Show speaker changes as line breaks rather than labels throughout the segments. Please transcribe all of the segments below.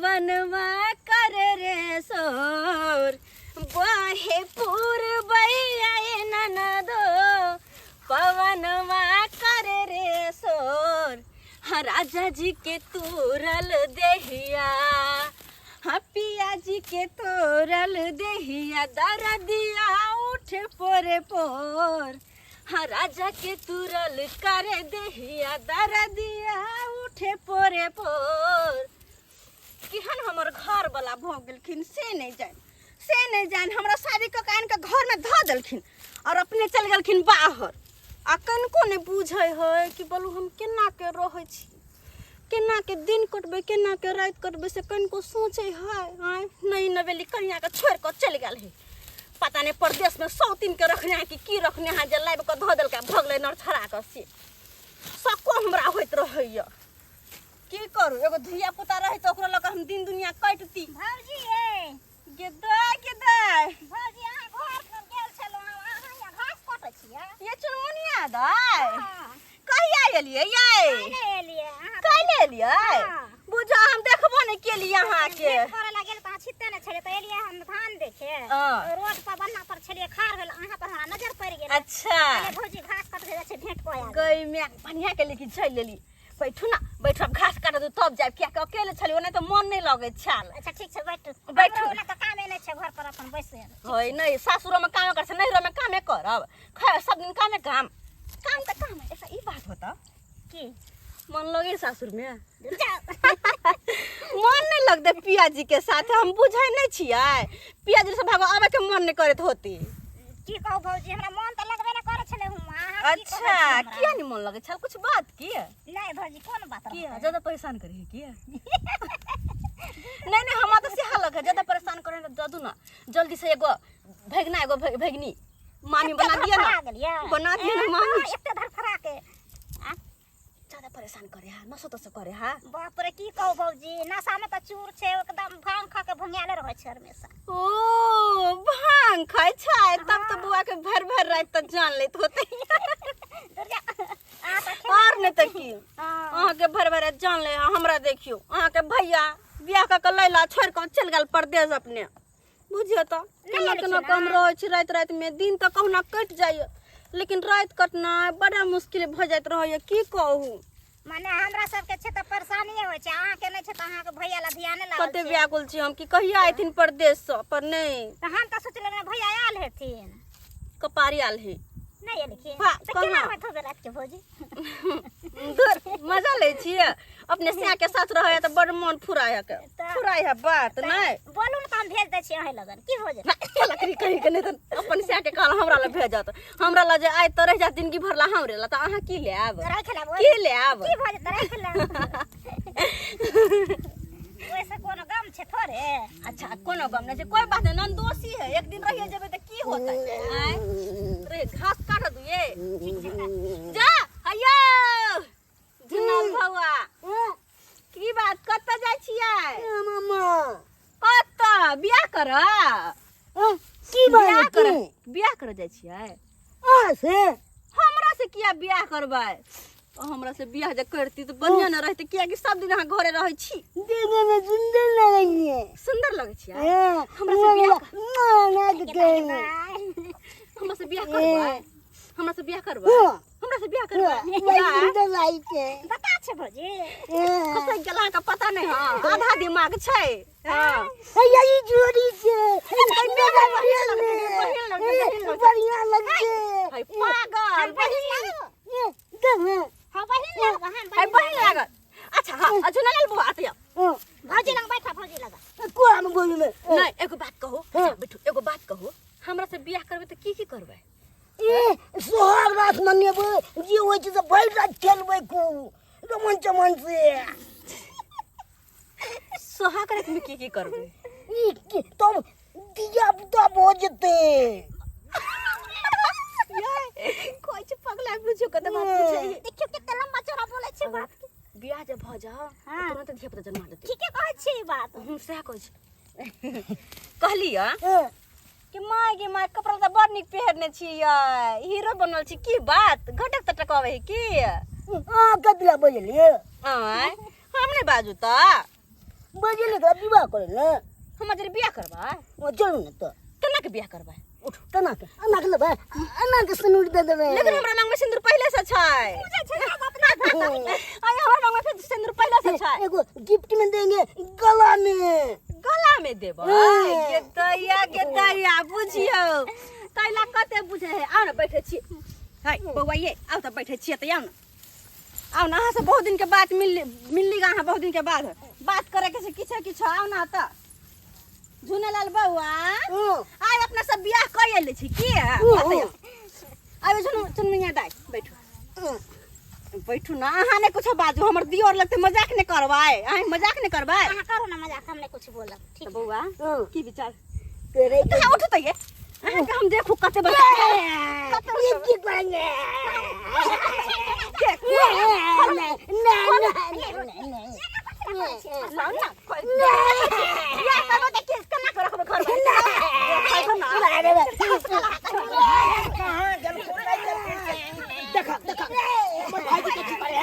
पवनवा करे रे शोर, बहे पूरबैया ए ननदो, पवनवा करे रे शोर। हाँ राजा जी के तोरल देहिया, हाँ पिया जी के तोरल देहिया, दरदिया उठे पोरे पोर। हाँ राजा के तुरल करे देहिया, दरदिया उठे पोरे पोर। केहन हमर घर वाला भऽ गेलखिन से नहि जानि, से नहि जानि। हमरा शादी कऽ के आनि कऽ घरमे धऽ देलखिन आओर अपने चलि गेलखिन बाहर, आ कनिको नहि बुझै है कि बोलू हम केना के रहै छी, केना के दिन कटबै, केना के राति कटबै, से कनिको सोचै है। आँय नहि नवेली कनियाके छोड़ि कऽ चलि गेल है, पता नहि परदेशमे सौतीनके रखने है कि की रखने है, जे लाबि कऽ धऽ देलकै भऽ गेलै नरछड़ा कऽ। से सक्को हमरा होइत रहैए, की करू, एगो धिया पुता रहे तऽ ओकरो लऽ कऽ हम दिन दुनिया कटती।
भौजी ये
गे दाय, गे दाय।
भौजी अहाँ घर पर गेल छलहुँ, अहाँ यहाँ घास काटै छियै?
ये चुनमुनिया दाय।
हाँ।
कहिया एलियै यै?
काल्हि एलियै अहाँ।
काल्हि एलियै?
हाँ।
बुझा हम देखबो नहि केलियै अहाँके।
भेंट करऽ लए गेल तऽ अहाँ छिते नहि छलियै, तऽ एलियै हम धान देखे।
हाँ।
रोड पर बन्ना पर छलियै खाड़ भेल, अहाँ पर हमरा नजर पड़ि गेल।
अच्छा।
कहलियै, भौजी घास कटै जाइ छै, भेंट कऽ आबी।
गई माय, बढ़िया के लेकिन चलि एली। बैठू ना, बैठू, आब घास काटऽ दू तब जायब, कियाकि अकेले छलियै, ओना तऽ मन नहि लगैत छल।
अच्छा ठीक छै, बैठू।
बैठू।
हमरो ओना तऽ कामे नहि छै, घर पर अपन बैसे।
होय नहि, सासुरोमे कामे करै छै, नैहरोमे कामे करब, खैर सब दिन कामे काम, काम तऽ काम है। ऐसा ई बात होता
की
मन लगे सासुरमे?
जाउ।
मन नहि लगतै पिया जी के साथ, हम बुझै नहि छियै, पिया जी से भागो आबे के मन नहि करैत होती।
की कहू भौजी, हमरा मन तऽ लगबे नहि करै छलै हुआँ। अहाँ की कहै
अच्छा,
छी हमरा?
किया नहि मन लगै छल? कुछ बात की?
नहि भौजी, कोन बात
किया
रहतै?
ज्यादा परेशान करी है किया? नहीं नहीं, हमरा तऽ सएह लगै, ज्यादा परेशान करे तऽ दऽ दू ना जल्दी से एगो भगना, एगो भगनी मामी
एते
बना दिअ ना।
धड़फड़ा गेलियै?
बना दिअ ना
ए,
मामी।
कहाँ एते धड़फड़ा के? आ?
ज्यादा परेशान करे हा, नशो तशो करे हा?
बाप रे, की कहू भौजी, नशा में तऽ चूर छै, एकदम भांग खा के भुंगियाले रहै छै हमेशा।
ओ भांग खाइ छै तब तऽ
हाँ।
बुआ के भर भर राति तऽ जान लेत होतै।
दुर्गा, अहाँ तऽ खेबै।
और नहि तऽ की,
हाँ।
अहाँके भर भर राति जान ले। हमरा देखियौ, अहाँके भैया बियाह कऽ के लैला छोड़ि कऽ चलि गेल परदेश अपने, बुझियौ तऽ
नहि
केना
एलखिन
केना कम
हँ?
रहै छी राति राति मे। दिन तऽ कहुना कटि जाइए, लेकिन राति कटनाइ बड़ा मुश्किल भऽ जाइत रहैए, की कहू।
माने हमरा सबके छै तऽ परेशानिए होइ छै, अहाँके नहि छै तऽ अहाँके भैया ला ध्याने लागल
कते
छै।
व्याकुल छी हम कि कहिया अयथिन परदेशसँ, पर नहि।
तऽ हम तऽ सोचलियै भैया आयल हेथिन।
कपारी आयल है।
नहि एलखिन?
हाँ,
तऽ केना
कहाँ?
होइत होबे रातिके भौजी?
धुर, मजा लै छियै अपने सिया के साथ रहै तऽ बड़ मन फुराय है के
तऽ-
फुराय है बात नहि।
बोलू ने तऽ हम भेज दै छी अहीं लगन, की भऽ जेतै?
लकड़ी कहीं के नहि तऽ अपन सिया के कहल हमरा लग भेजत, हमरा लग जे आइ तऽ रहि जायत जिंदगी भर ला हमरे ला, तऽ अहाँ की लेब?
राखि लेब।
की लेब?
की भऽ जेतै, राखि लेब, ओहिसँ कोनो गम छै थोड़े?
अच्छा, कोनो गम नहि छै, कोई बात नहि, नंदोसी है, एक दिन रहिए जेबै तऽ की होतै? आँय रे, घास काट दिए जा। हैयो झुनल भौआ, की बात, कतऽ जाइ छियै?
मामा।
कतऽ बियाह कर?
की
बियाह
बात
कर, बियाह कर जाइ छियै?
आ से
हमरा से किया बियाह करबै? हमरा से बियाह जे करती तऽ बढ़िआँ ने रहतै, कियाकि सब दिन अहाँ घरे रहै छी।
देखे में सुंदर लगैए।
सुन्दर लगै छियै?
हाँ,
हमरा से बियाह
ना देखे।
हमरा से बियाह करबै? हमरा से बियाह करबै?
हाँ।
हमरा से बियाह करबै?
बड़ी सुंदर लागै छै।
बता छै भौजी।
हाँ।
खसकि गेल अहाँके पता नहि, हँ आधा दिमाग छै, हँ।
हे, यही जोड़ी छै।
बहिन लगतै, बहिन लगतै।
बढ़िया लगছে।
है पागल
बहिन लागब।
देख।
हाँ बहिन लागब, हम
है बहिन लागत। अच्छा हाँ, अच्छा ना बुआ आते।
भौजी लग बैठा, भौजी लग।
कोरा में बोलू में।
नहीं, एगो बात कहू। अच्छा, बैठू, एगो बात कहू, हमरा से बियाह करबै तऽ की की करबै?
ए सोहाग रात मनेबै, जे होइ छै से भरि रात खेलबै खूब रमन चमन से।
सोहाग रात में की की करबै?
ई की तब धिया पुता भऽ जेतै।
कोइ छै पगला, बुझियौ कते बात पूछै है।
देखियौ कते लम्बा चौड़ा बोलै छै बात।
बियाह जब भऽ जाओ
हाँ।
तुरंत धिया पुता जन्मा देतै।
ठीके कहै छी ई बात।
हम सएह कहै छी, कहलियै
हँ।
कि माय गे माय, कपड़ा तऽ बड़ नीक पहिरने छियै, हीरो बनल छी, की बात, घटक तटक अबै है की?
अहाँ कतला बजलियै?
आँय, हम नहि बाजू तऽ
बजे ने विवाह करे ने।
हमर जरे बियाह करबै?
ओ चलू ने तऽ।
केना के बियाह करबै?
उठ केना के एना के लेबै, एना के सिन्दूर दे देबै।
लेकिन हमरा मांग में सिंदूर पहिले से छै। आय हमरा मांग में फिर सिंदूर पहिले से छै।
एगो गिफ्ट में देंगे गला में।
गला में देबै?
हम्म।
गे दैया, गे दैया, बुझियौ तैला कते बुझे है। आउ ने बैठे छी। हाय बौआ ये आउ तऽ बैठे छियै तऽ आउ ने, आउ ने। अहाँ से बहुत दिन के बाद मिल मिलली अहाँ बहुत दिन के बाद बात करे के छै किछो किछो। आउ ने तऽ झुनेलाल बौआ, आइ अपना सब बियाह कऽ एले छी की? आबे झुनु चुनमुनिया दाइ, बैठू बैठू ना। अहाँ नहि कुछो बाजू, हमर दियोर लगते मजाक नहि करबै। अहाँ मजाक नहि करबै?
अहाँ करू ना मजाक, हम नहि कुछ बोलब। ठीक
तऽ बौआ की विचार
करे
तऽ अहाँ उठू तऽ ये अहाँके हम देखू कते बच्चा
ये की करेंगे? नहीं नहीं नहीं नहीं।
लाउ ना, बियाह करबै तऽ केना के रखबै घरमे? देखै ना।
कहाँ गेलखुन, नहि गेलखुन से? देखा देखा हमर भाईजी के की करे।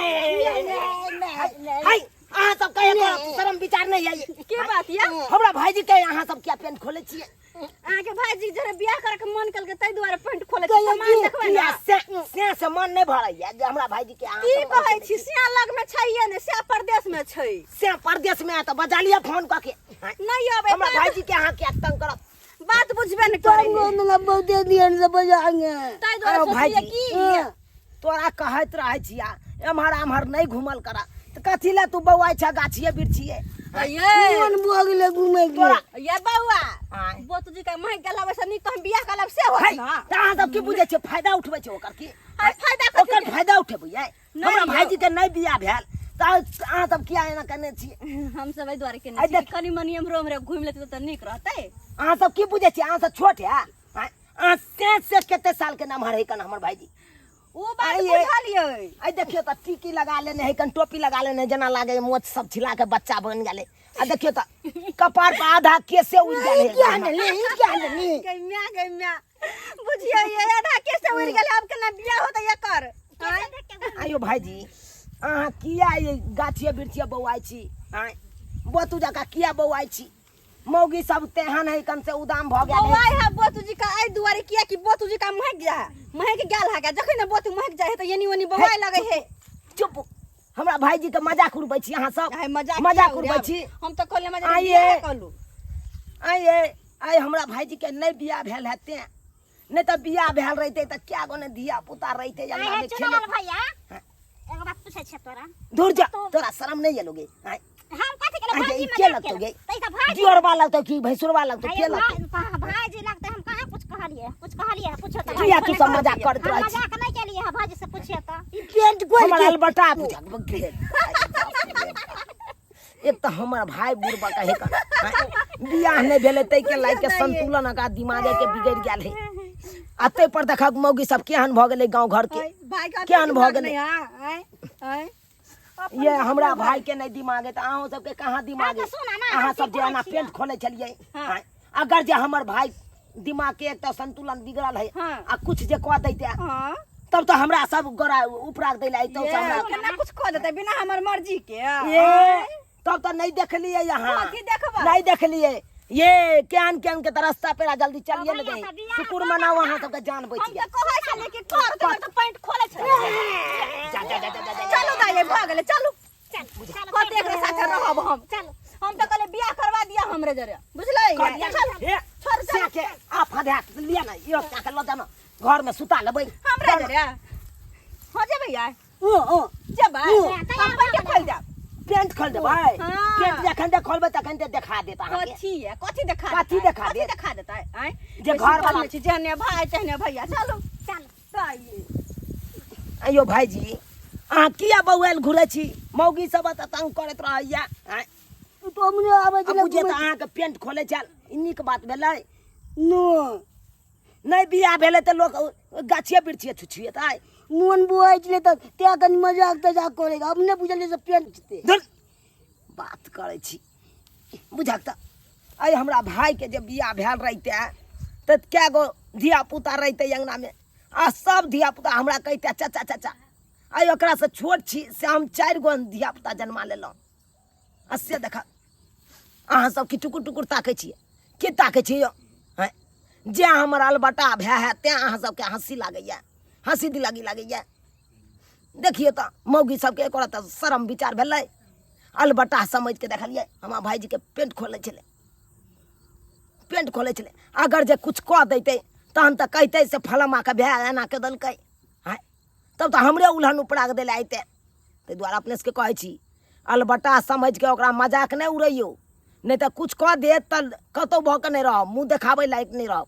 हाय, अहाँ सब कहे तो शर्म विचार नहीं है।
के बात या?
हमरा भाईजी के अहाँ सब किया पेंट खोले छियै?
अहाँके भाईजी जरा बियाह करे के मन कलकै ताहि दुआरे पेंट खोले छी। सामान देखबै
किया
ना।
से से से मन नहीं भरैया जे हमरा भाईजी के अहाँ
की
सब
कहै छी? सिया लग में छैये ने, सिया परदेश में छै।
से परदेश में है तऽ बजा लिअ फोन कऽ के।
नहीं अबै।
हमरा भाईजी के अहाँ किया तंग करब?
बात बुझबे ने करै है।
बहुते दिन से बजाएंगे।
ताहि दुआरे
अरे
सोचलियै
भाईजी,
की
तोरा कहैत रहै छिया एम्हर आम्हर नहीं घूमल करा, तऽ कथी लए तू बौआइ छ गाछिए बिरछिए?
ये
मन भऽ गेलै घूमे के।
तोरा
ये बौआ
आँय।
बोतु जी के महक गेला वैसे नीक तऽ हम बियाह करब से होत
है
ना।
तऽ अहाँ सब की बुझै छियै? फायदा उठबै छै ओकर की?
आइ फायदा कथी
ओकर
के?
फायदा उठेबै यै?
नहि
हमरा
यौ।
भाईजी के नहीं बियाह भेल तऽ अहाँ सब किया एना केने छियै?
हम सब एहि दुआरे केने
आइ
छी कि
देख।
कनि मनि एम्हरो ओम्हरे घुमि लेतै तऽ नीक रहतै।
अहाँ सब की बुझै छियै? अहाँ सब छोट है? आँय? अहाँ से से कते साल के नमहर है कन हमर भाईजी।
ओ बात
आइए।
बुझलियै।
आइ देखियौ तऽ टीकी लगा लेने है कन, टोपी लगा लेने है, जेना लागे मोछ सब छिला के बच्चा बन गेलै। आ देखियौ तऽ कपार पर आधा केसे उड़ि गेल है।
क्या नहीं क्या नहीं।
गै म्या, गै म्या, बुझियौ ये आधा केसे उड़ि गेलै, आब केना बियाह होतै एकर? आँय?
आयो भाईजी, अहाँ किया ये गाछिए बिरछिए बौआइ छी? आँय, बोतू जकाँ किया बौआइ छी? मौगी सब तेहन है कन से उदाम भऽ गेल है।
बौआइ है बोतू जी का एहि दुआरे किया कि बोतू जी का महक जा महक गेल है। जखन ने बोतू महक जाइ है तऽ एनी ओनी बौआइ लगै है।
चुप, हमरा भाईजी के मजाक उड़बै छी अहाँ सब।
आइ मजाक
मजाक
किया
उड़बै
उड़ायब?
छी।
हम तऽ कहलियै मजाक
आइए।
बियाह कहलू।
आइए आइ हमरा भाईजी के नहीं बियाह भेल है तें, नहीं तऽ बियाह भेल रहितै तऽ क्या गो ने धिया पुता रहितै
आइ
अंगना
हे
में
चुनाव
खेलैत।
भैया, एगो बात पूछै छियै तोरा।
दूर जा, तोरा शरम नहीं एलो गे? आँय,
हम कथी केलौ
आँय,
भाईजी?
ई के
मजाक
लगतौ
केलौ
गे?
तै तऽ भाईजी
जियरबा लगतौ कि भैंसुरबा लगतौ? के लगतौ?
भाईजी लगतै। हम कहाँ कुछ कहलियै? कुछ कहलियै? पूछो तऽ।
किया तू सब मजाक करैत
हम
रहै छी?
मजाक नहि केलियै है, भाईजी से पूछिए तऽ।
ई पेंट खोल
हमर
के
अलबटा बुझा गेल। एक तऽ हमर भाय बुढ़बा कहे का बियाह नहीं भेलै ताहि के लायक के संतुलन एकरा दिमागे के बिगड़ि गेल है। आ ताहि पर देखक मौगी सब केहन भऽ गेलै गाँव घर के।
भाई का
केहन भऽ
दिमाग
गेलै?
नहि, हाँ, आँय, आँय।
ये हमरा भाई के नहीं दिमाग है तऽ अहूँ सबके कहाँ दिमाग है?
तऽ सुन ना,
अहाँ
हम
सब
की
जे
कहै
एना
छियै?
पेंट खोलै छलियै।
हाँ।
आँय, अगर जे हमर भाई दिमाग के एक तऽ संतुलन बिगड़ल है
हाँ।
आ कुछ जे कऽ दैते
हाँ।
तब तऽ हमरा सब गोरा उपरा दै लए अइतौ
ये,
हमरा।
केना कुछ कऽ देतै बिना हमर मर्जी के?
ये तब तऽ नहीं देखलियै यहाँ।
कथी देखबै?
नहीं देखलियै ये केहन केहन के तऽ रास्ता पेरा। जल्दी चलिए ने
भैया
गई
तऽ बियाह
शुक्र मनाओ अहाँ सबके जान बचि
हम
गेल।
तऽ कहै छलियै कि कर तऽ तऽ पैंट खोलै छलै।
जा जा जा जा जा जा।
चलू दाइ, भऽ गेलै, चलू।
चल चल।
कते एकरा साथे रहब हम?
चल।
हम तऽ कहलियै बियाह करवा दिअ हमरे जरे, बुझलै?
कर लिया
चल।
हे
छोड़,
से
चल।
के आ फधा लिया ना, यो का के ल जाना घर में सुता लेबै
हमरे जरे हो जेबै आइ?
ओ ओ
जेबै।
हँ।
हम पैंटे खोलि देब।
पेंट खोल देबै?
हाँ।
पेंट जखन दे खोलबै तखन दे देखा देत अहाँके।
कथी है? कथी देखा
कथी
देतै?
देखा
कथी
देत?
देखा देतै? आँय,
जे
बेसी
घर वाला
बोलै छी, जेहने भाय तेहने भैया। चलू।
चल।
दाइ।
आइयो भाईजी, अहाँ किया बौआयल घुरै छी? मौगी सब तऽ तंग करैत रहैया। आँय,
तो हमरे आबै
आ
छलै
बुझिए तऽ अहाँके पेंट खोलै छल, ई नीक बात भेलै?
नो
नहि बियाह भेलै तऽ लोक गाछिए बिरछिए छुछिएतै?
मोन बुआइ छलै तऽ तें कनि मजाक तजाक करै, अपने बुझलियै से पेंट छितै।
धुर, बात करै छी बुझक तऽ। आइ हमरा भाईके जे बियाह भेल रहितै तऽ कए गो धिया पुता रहितै अङ्गनामे आ सब धिया पुता हमरा कहितै चाचा चाचा। आइ ओकरासँ छोट छी से हम 4 गो धिया पुता जन्मा लेलहुँ। आ से देख अहाँ सब की टुकुर टुकुर ताकै छियै के ताकै छियै यौ आँय जे हमर अलबटा भए है तैँ अहाँ सबके हँसी लागैए हँसी दिलगी लागैए देखियौ तऽ मौगी सबके एको रत्ती शरम विचार भेलै अलबटा समझिके देखलियै हमरा भाइजीके पेंट खोलै छलै पेंट खोलै छलै अगर जे किछु कऽ दैतै तहन तऽ कहितै से फलामाके भाय एना कऽ देलकै आँय तब तऽ हमरे उलहन उपरा कऽ दै लए अयतै ताहि दुआरे अपने सबके कहै छी अलबटा समझिके ओकरा मजाक नहि उड़ैयौ नहि तऽ किछु कऽ देत तऽ कतहु भऽ कऽ नहि रहब मुँह देखाबै लायक नहि रहब।